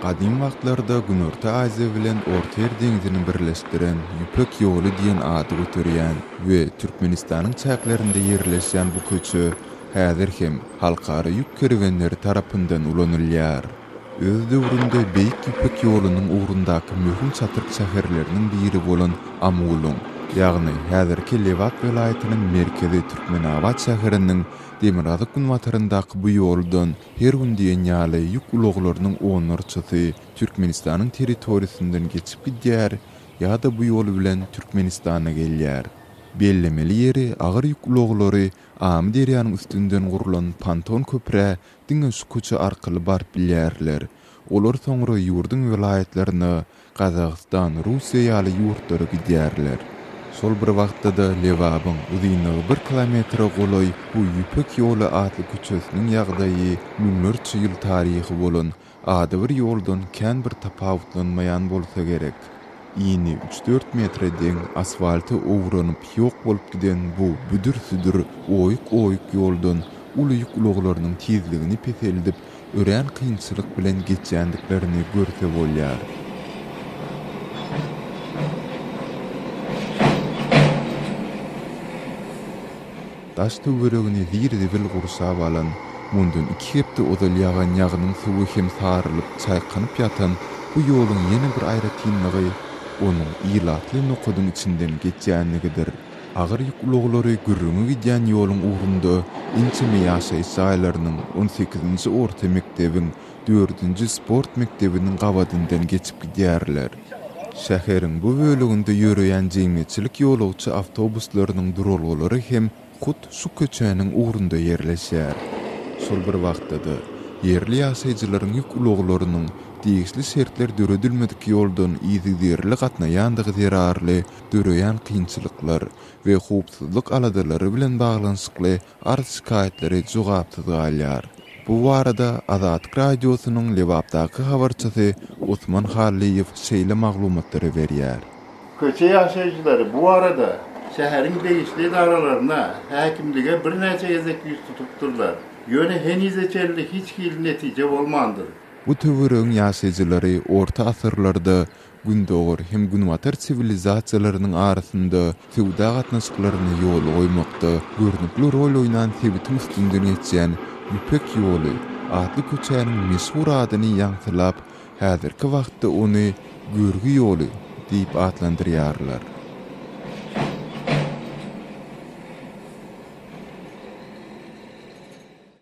Gadym wagtlarda Günorta Aziýa bilen Ortaýer deňzini birleşdiren Ýüpek ýoly diýen ady göterýän we Türkmenistanyň çäklerinde ýerleşýän bu köçe häzir hem halkara ýük kerwenleri tarapyndan ulanylýar. Öz döwründe Beýik Ýüpek ýolunyň ugrundaky möhüm çatryk şäherleriniň biri bolan Amulyň, ýagny häzirki Lebap welaýatynyň merkezi Türkmenabat şäheriniň demirgazyk-günbataryndaky bu ýoldan Her gün diýen ýaly ýük ulaglarynyň onlarçasy Türkmenistanyň territoriýasyndan geçip gidýär ýa-da bu ýol bilen Türkmenistana gelýär. Bellemeli ýeri, agyr ýük ulaglary Amyderýanyň üstünden gurlan ponton köprä diňe şu köçe arkaly baryp bilýärler. Olar soňra ýurduň welaýatlaryna, Gazagystan, Russiýa ýaly ýurtlara gidýärler. Şol bir wagtda-da Lebabyň uzynlygy bir kilometre golaý bu Ýüpek ýoly atly köçesiniň ýagdaýy müňlerçe ýyl taryhy bolan adybir ýoldan kän bir tapawutlanmaýan bolsa gerek. Ini üç-dört metre deň asfalta owranyp ýok bolup giden bu büdür-südür, oýuk-oýuk ýoldan uly ýük ulaglarynyň tizligini peseldip, örän kynçylyk bilen geçýändiklerini görse bolýar. Daş-töweregini zir-zibil gurşap alan, mundan iki hepde ozal ýagan ýagynyň suwy hem sarylyp, çaýkanyp ýatan bu ýoluň ýene bir aýratynlygy onuň ilatly nokadyň içinden geçýänligidir. Agyr ýük ulaglary gürrüňi gidýän ýoluň ugrunda ençeme ýaşaýyş jaýlarynyň, on sekizinji orta mekdebiň, dördünji sport mekdebiniň gabadyndan geçip gidýärler. Şäheriň bu böleginde ýöreýän jemgyýetçilik ýolagçy awtobuslarynyň duralgalary hem hut şu köçäniň ugrunda ýerleşýär. Şol bir wagtda-da, ýerli ýaşaýjylaryň ýük ulaglarynyň degişli şertler döredilmedik ýoldan yzygiderli gatnaýandygy zerarly döreýän kynçylyklar we howpsuzlyk aladalary bilen baglanyşykly arz-şikaýatlary jogapsyz galýar. Bu barada Azatlyk Radiosynyň Lebapdaky habarçysy Osman Hallyýew şeýle maglumatlary berýär. Köçe ýaşaýjylary bu barada şäheriň degişli edaralaryna, häkimlige birnäçe gezek ýüz tutupdyrlar. Ýöne henize çenli hiç hili netije bolmandyr. Bu töweregiň ýaşaýjylary orta asyrlarda Gündogar hem Günbatar siwilizasiýalarynyň arasynda söwda gatnaşyklaryny ýola goýmakda görnükli rol oýnan sebitiň üstünden geçýän Ýüpek ýoly atly köçäniň meşhur adyny ýaňsylap, häzirki wagtda ony Görgi ýoly diýip atlandyrýarlar.